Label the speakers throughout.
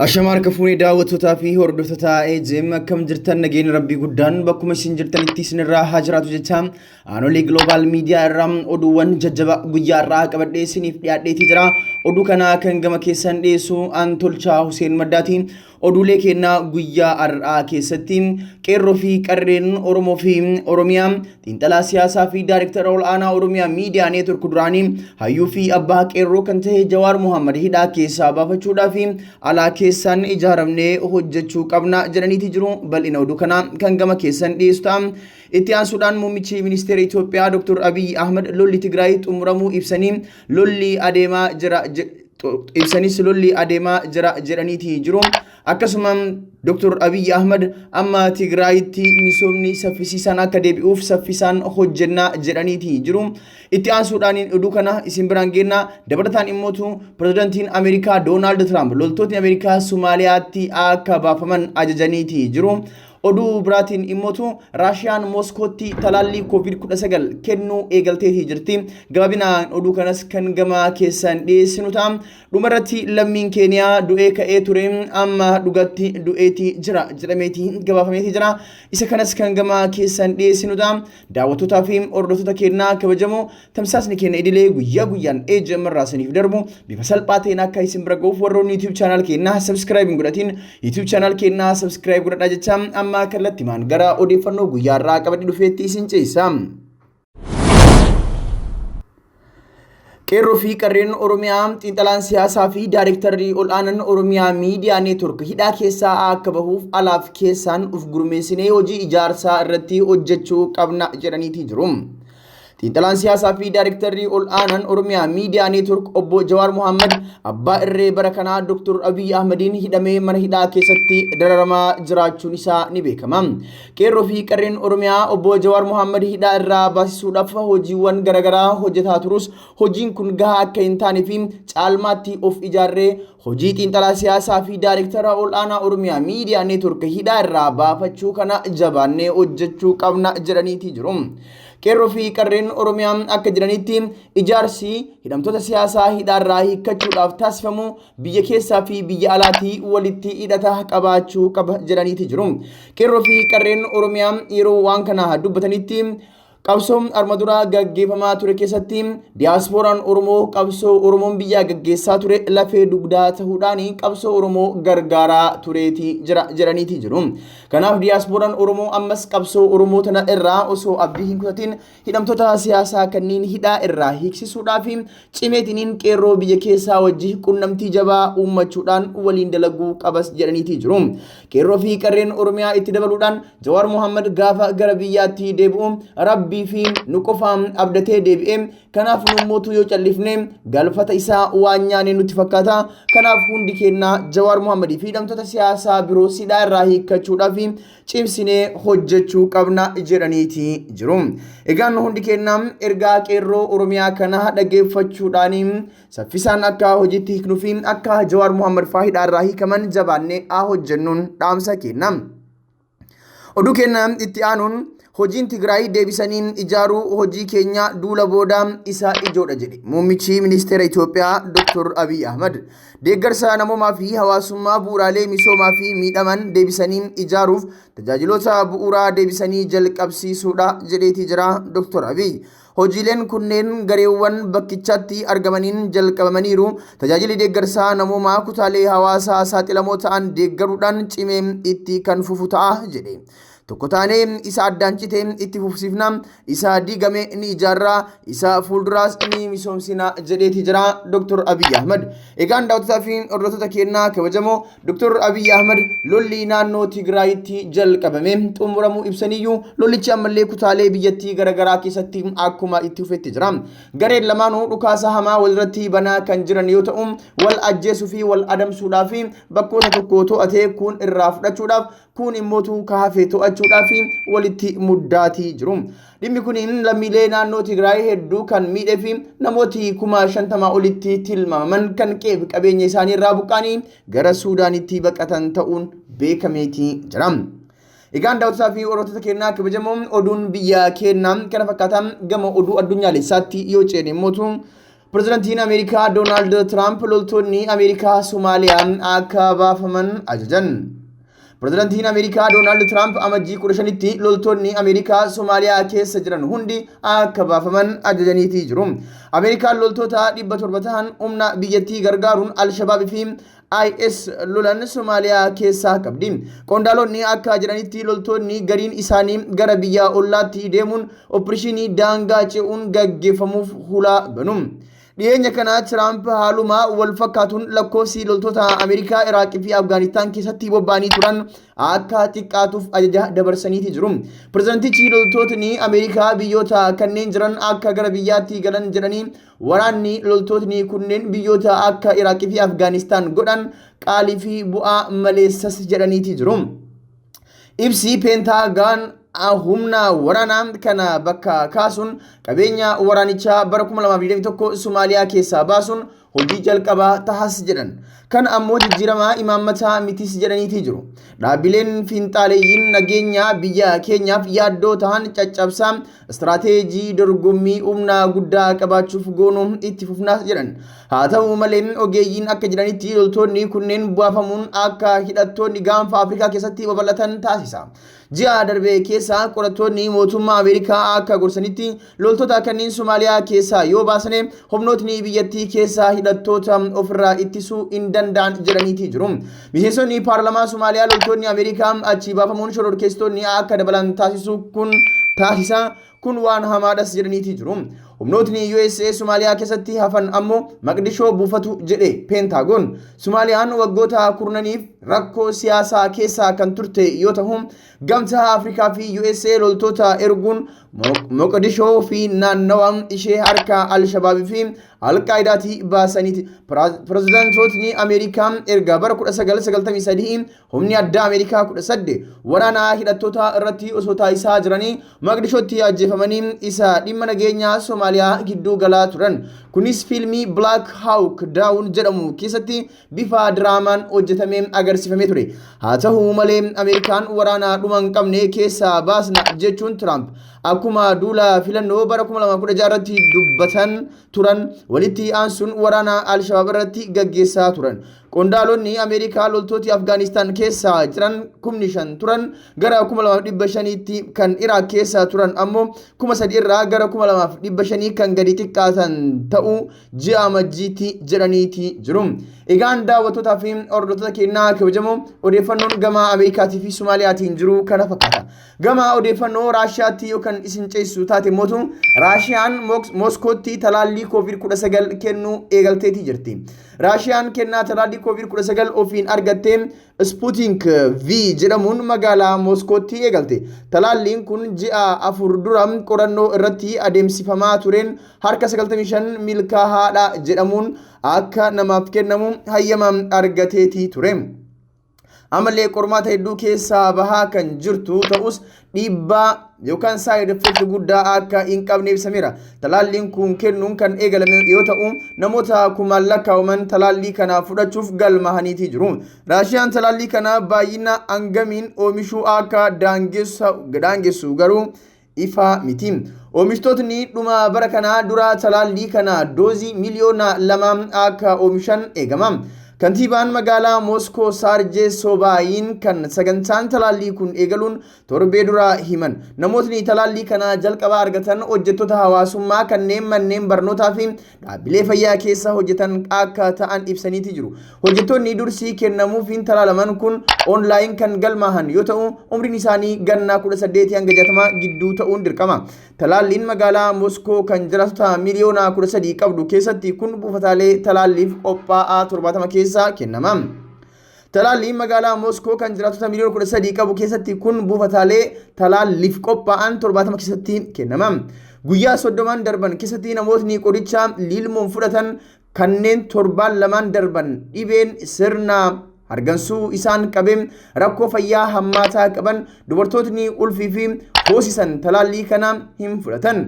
Speaker 1: Ashama harka fuunee daawwattootaa fi hordoftoota AJM, akkam jirtan? Nageenya rabbii guddaan bakkuma isin jirtanitti isinirraa haa jiraatu jecha, Aanolee Global Media irraa oduuwwan jajjaba guyyaa irraa qabadhee isiniif dhiyaadheetii jira. Oduu kana kan gama keessan dhiyeessu an Tolchaa Huseen Maddaati. Oduulee keenyaa guyyaa har'aa keessatti, qeerroo fi qarreen Oromoo fi Oromiyaa xiinxalaa siyaasaa fi daayirektara ol'aanaa Oromiyaa Miidiyaa Neetwork duraanii, hayyuu fi abbaa qeerroo kan ta'e Jawaar Mohammad hidhaa keessaa baafachuudhaa fi alaa keessaan ijaaramnee hojjechuu qabna jedhaniiti jiru. Bal'ina oduu kanaa kan gama keessan dhiyeessu ta'a. Itti aansuudhaan muummichi ministeera Itoophiyaa Dr. Abiy Ahmad lolli Tigraay xumuramuu ibsanii lolli adeemaa jira ibsanis lolli adeemaa jira jedhaniiti jiru. Akkasuma Dr. Abiy Ahmad amma Tigraayitti misoomni saffisiisaan akka deebi'uuf saffisaan hojjennaa jedhaniiti jiru. Itti aansuudhaan oduu kana isin biraan geenna. Dabalataan immootu pirezidantiin Ameerikaa Doonaald Tiraamp loltootni Ameerikaa Somaaliyaatti akka baafaman ajajaniiti jiru. Oduu biraatiin immootu Raashiyaan Mooskootti talaallii COVID-19 kennuu eegalteetii jirti. Gabaabinaan oduu kanas kan gama keessan dhiyeessinu ta'a. Dhumarratti lammiin Keeniyaa du'ee ka'ee ture amma dhugatti du'eetii jira jedhameetii gabaafameetii jira. Isa kanas kan gama keessan dhiyeessinu ta'a. Daawwattootaa fi hordoftoota keenyaa kabajamoo, tamsaasni keenya idilee guyyaa guyyaan AJM irraa isiniif darbu bifa salphaa ta'een akka isin bira ga'uuf, warroonni YouTube channel keenyaa subscribe hin godhatin YouTube channel keenyaa subscribe godhadhaa jecha, amma kallattimaan gara odeeffannoo guyyaa irraa qabadhe dhufeetti isin ceessa. Qeerroo fi qarreen Oromiyaa xiinxalaan siyaasaa fi daayirektarri ol'aanan Oromiyaa Miidiyaa Neetwork hidhaa keessaa akka bahuuf alaaf keessaan uf gurmeessinee hojii ijaarsaa irratti hojjechuu qabna jedhaniitii jiru. Xiinxalaan siyaasaa fi daayirektarri ol'aanan Oromiyaa Miidiyaa Neetwork obbo Jawaar Mohammad abbaa irree bara kanaa Dr. Abiy Ahmediin hidhamee mana hidhaa keessatti dararamaa jiraachuun isaa ni beekama. Qeerroo fi qarreen Oromiyaa obbo Jawaar Mohammad hidhaa irraa baasisuudhaaf hojiiwwan garaagaraa hojjetaa turus, hojiin kun gahaa akka hin taane fi caalmaatti of ijaarree hojii xiinxalaa siyaasaa fi daayirektara ol'aanaa Oromiyaa Miidiyaa Neetwork hidhaa irraa baafachuu kana jabaannee hojjechuu qabna jedhaniitii jiru. Qeerroo fi qarreen Oromiyaa akka jedhanitti, ijaarsi hidhamtoota siyaasaa hidhaarraa hiikkachuudhaaf taasifamu biyya keessaa fi biyya alaatii walitti hidhata qabaachuu qaba jedhaniiti jiru. Qeerroo fi qarreen Oromiyaa yeroo waan kana dubbatanitti, qabsoo arma duraa gaggeeffamaa ture keessatti diyaaspooraan Oromoo qabsoo Oromoon biyyaa gaggeessaa ture lafee dugdaa ta'uudhaan qabsoo Oromoo gargaaraa tureeti jira jedhaniiti jiru. Kanaaf diyaaspooraan Oromoo ammas qabsoo Oromoo tana irraa osoo abdii hin kutatin hidhamtoota siyaasaa kanneen hidhaa irraa hiiksisuudhaaf cimeetiniin qeerroo biyya keessaa wajji qunnamtii jabaa uummachuudhaan waliin dalaguu qabas jedhaniitii jiru. Qeerroo fi qarreen Oromiyaa itti dabaluudhaan, Jawaar Mohammad gaafa gara biyyaatti deebi'u rabbii fi nu qofaan abdatee deebi'e. Kanaaf nu mootuu yoo callifne galfata isaa waan nyaane nutti fakkaata. Kanaaf hundi keenya Jawaar Mohammadii fi hidhamtoota siyaasaa biroo hidhaa irraa hiikkachuudhaaf cimsinee hojjechuu qabna jedhaniiti jiru. Egaan hundi keenya ergaa qeerroo Oromiyaa kana dhaggeeffachuudhaan saffisaan akka hojiitti hiiknuu fi akka Jawaar Mohammad faa hidhaa irraa hiikaman jabaannee haa hojjennuun dhaamsa kenna. Oduu keenya itti aanuun, hojiin Tigraay deebisanii ijaaruu hojii keenya duula booda isa ijoodha jedhe muummichi ministeera Itoophiyaa Dr. Abiy Ahmad. Deeggarsa namoomaa fi hawaasummaa, bu'uuraalee misoomaa fi miidhaman deebisanii ijaaruuf tajaajiloota bu'uuraa deebisanii jalqabsiisuudha jedheetii jira Dr. Abiy. Hojiileen kunneen gareewwan bakkichatti argamaniin jalqabamaniiru. Tajaajilli deeggarsaa namoomaa kutaalee hawaasaa saaxilamoo ta'an deeggaruudhaan cimee itti kan fufu ta'a jedhe. Tokko taanee isa addaan cite itti fufsiifna, isa diigame ni ijaarra, isa fuulduraas ni misoomsina jedheeti jira Dr. Abiy Ahmad. Egaan daawwattoota fi hordoftoota keenyaa kabajamoo, Dr. Abiy Ahmad lolli naannoo Tigraayitti jalqabame xumuramuu ibsaniyyuu, lollichi ammallee kutaalee biyyattii garaagaraa keessatti akkuma itti fufetti jira. Gareen lamaanuu dhukaasa hamaa walirratti banaa kan jiran yoo ta'u, wal ajjeesuu fi wal adamsuudhaaf bakkoota tokko to'atee kun irraa fudhachuudhaaf, kun immootu kaafee to'achuudhaaf walitti muddaatii jiru. Dhimmi kun lammiilee naannoo Tigraay hedduu kan miidhee fi namooti 50,000 olitti tilmaamaman kan qe'ee qabeenya isaanii irraa buqqaanii gara Suudaanitti baqatan ta'uun beekameetii jira. Egaan daawwattoota fi hordoftoota keenyaa kabajamoo, oduun biyya keenyaa kana fakkaata. Gama oduu addunyaalessaatti yoo ceene immootu, Pirezidantiin Ameerikaa Doonaald Tiraamp loltoonni Ameerikaa Somaaliyaa akka baafaman ajajan. Pirezidantiin Ameerikaa Doonaald Tiraamp Amajjii 15tti loltoonni Ameerikaa Somaaliyaa keessa jiran hundi akka baafaman ajajaniitii jiru. Ameerikaan loltoota 700 ta'an humna biyyattii gargaaruun Alshabaabii fi IS lolan Somaaliyaa keessaa qabdi. Qondaalonni akka jedhanitti loltoonni gariin isaanii gara biyya ollaatti deemuun opereeshinii daangaa ce'uun gaggeeffamuuf hulaa banu. Dhiyeenya kana Tiraamp haaluma wal fakkaatuun lakkoofsi loltoota Ameerikaa Iraaqii fi Afgaanistaan keessatti bobba'anii turan akka xiqqaatuuf ajaja dabarsaniiti jiru. Pirezidantichi loltootni Ameerikaa biyyoota kanneen jiran akka gara biyyaatti galan jedhanii, waraanni loltootni kunneen biyyoota akka Iraaqii fi Afgaanistaan godhan qaalii fi bu'aa maleessas jedhaniiti jiru. Ibsi Peentaagaan humna waraanaa kana bakka kaasuun qabeenya waraanichaa bara 2021 Somaaliyaa keessaa baasuun hojii jalqabaa tahas jedhan. Kan ammoo jijjiiramaa imaammataa mitis jedhaniitii jiru. Dhaabbileen fiinxaaleeyyiin nageenya biyya keenyaaf yaaddoo tahan caccabsaa istiraateejii dorgommii humna guddaa qabaachuuf goonu itti fufnaas jedhan. Haa ta'u malee, ogeeyyiin akka jedhanitti loltoonni kunneen baafamuun akka hidhattoonni Gaanfa Afrikaa keessatti babal'atan taasisa. Ji'a darbe keessa qorattoonni mootummaa Ameerikaa akka gorsanitti loltoota kanneen Somaaliyaa keessaa yoo baasane humnootni biyyattii keessaa hidhattoota ofirraa ittisuu hin danda'an jedhaniitii jiru. Miseensonni paarlamaa Somaaliyaa loltoonni Ameerikaa achii baafamuun shororkeessitoonni akka dabalan taasisu kun taasisa, kun waan hamaadhas jedhaniitii jiru. Humnootni USA Somaaliyaa keessatti hafan ammoo Maqdishoo buufatu jedhe Peentaagoon. Somaaliyaan waggoota kurnaniif rakkoo siyaasaa keessaa kan turte yoo ta'u, Gamtaa Afrikaa fi USA loltoota erguun Moqdishoo fi naannawa ishee harka Alshabaabii fi Alqaayidaatii baasaniiti. Pirezidaantootni Ameerikaa erga bara 1993 humni addaa Ameerikaa 18 waraana hidhattoota irratti osoo taasisaa jiranii Maqdishootti ajjeefamanii isa dhimma nageenyaa Somaaliyaa gidduu galaa turan. Kunis fiilmii Black Hawk Down jedhamu keessatti bifa diraamaan hojjetamee agarsiifamee ture. Haa ta'u malee, Ameerikaan waraana dhuma hin qabne keessaa baasna jechuun Tiraamp akkuma duula filannoo bara 2016 irratti dubbatan turan walitti aansuun waraana Alshabaab irratti gaggeessaa turan. Qondaalonni Ameerikaa loltooti Afgaanistaan keessa jiran 5,000 turan gara 2,500tti, kan Iraaq keessa turan ammoo 3,000 irraa gara 2,500 kan gadi xiqqaatan ta'uu ji'a Amajjiitti jedhaniiti jiru. Egaan daawwattootaa fi hordoftoota keenyaa kabajamoo, odeeffannoon gama Ameerikaatii fi Soomaaliyaatiin jiru kana fakkaata. Gama odeeffannoo Raashiyaatti yoo kan isin ceesisu taate mootu, Raashiyaan Mooskootti talaallii COVID-19 kennuu eegalteetii jirti. Raashiyaan kennaa talaallii COVID-19 ofiin argattee Sputnik V jedhamuun magaalaa Mooskootti eegalte. Talaalliin kun ji'a 4 dura qorannoo irratti adeemsifamaa tureen harka 95 milkaa'aadha jedhamuun akka namaaf kennamu hayyama argateetii ture. Amallee qormaata hedduu keessaa bahaa kan jirtu ta'us, dhiibbaa yookaan side effect guddaa akka hin qabne ibsameera. Talaalliin kun kennuun kan eegalame yoo ta'u, namoota kumaan lakkaa'aman talaallii kana fudhachuuf galmaa'aniitii jiru. Raashiyaan talaallii kana baay'ina hangamiin oomishuu akka daangessu garuu ifa miti. Oomishtootni dhuma bara kanaa dura talaallii kana doozii 2 miliyoona akka oomishan eegama. Kantiibaan magaalaa Mooskoo Saarjee Sobaayin kan sagantaan talaallii kun eegaluun torbee dura himan. Namootni talaallii kana jalqaba argatan hojjettoota hawaasummaa kanneen manneen barnootaa fi dhaabbilee fayyaa keessa hojjetan akka ta'an ibsaniiti jiru. Hojjettoonni dursii kennamuufiin talaalaman kun online kan galmaahan yoo ta'u, umriin isaanii ganna 18 hanga 60 gidduu ta'uun dirqama. Talaalliin magaalaa Moskoo kan jiraattota 13 miliyoona qabdu keessatti kun buufataalee talaalliif qophaa'aa 70 keessaa kennama. Talaalliin magaalaa Moskoo kan jiraattota 13 miliyoona qabu keessatti kun buufataalee talaalliif qophaa'an 70 keessatti kennama. Guyyaa 30n darban keessatti namootni qoricha liilmoon fudhatan kanneen torbaan lamaan darban dhibeen sirna hargansuu isaan qabee, rakkoo fayyaa hammaataa qaban, dubartootni ulfii fi hoosisan talaallii kana hin fudhatan.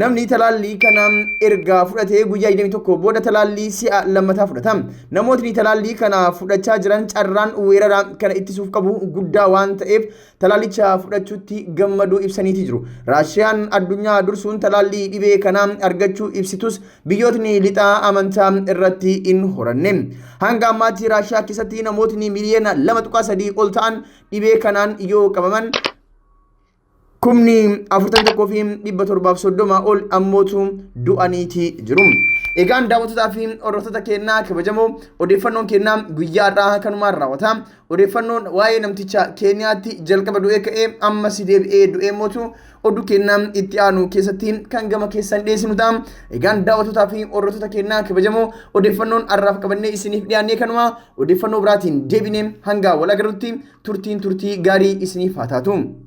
Speaker 1: Namni talaallii kana erga fudhatee guyyaa 21 booda talaallii si'a lammataa fudhata. Namootni talaallii kana fudhachaa jiran carraan weerara kana ittisuuf qabu guddaa waan ta'eef talaallicha fudhachuutti gammaduu ibsaniiti jiru. Raashiyaan addunyaa dursuun talaallii dhibee kanaa argachuu ibsitus biyyootni lixaa amantaa irratti hin horanne. Hanga ammaatti Raashiyaa keessatti namootni miliyoona 2.3 ol ta'an dhibee kanaan yoo qabaman 41,730 ol ammootu du'aniiti jiru. Egaan daawwattotaa fi hordoftoota keenyaa kabajamoo, odeeffannoon keenyaa guyyaa har'aa kanumaan raawwata. Odeeffannoon waa'ee namticha Keeniyaatti jalqaba du'ee ka'ee ammas deebi'ee du'ee mootu oduu keenyaa itti aanu keessatti kan gama keessan dhiyeessinu ta'a. Egaan daawwattotaa fi hordoftoota keenyaa kabajamoo, odeeffannoon har'aaf qabannee isiniif dhiyaannee kanuma. Odeeffannoo biraatiin deebinee hanga wal agarrutti turtiin turtii gaarii isiniif haa taatu.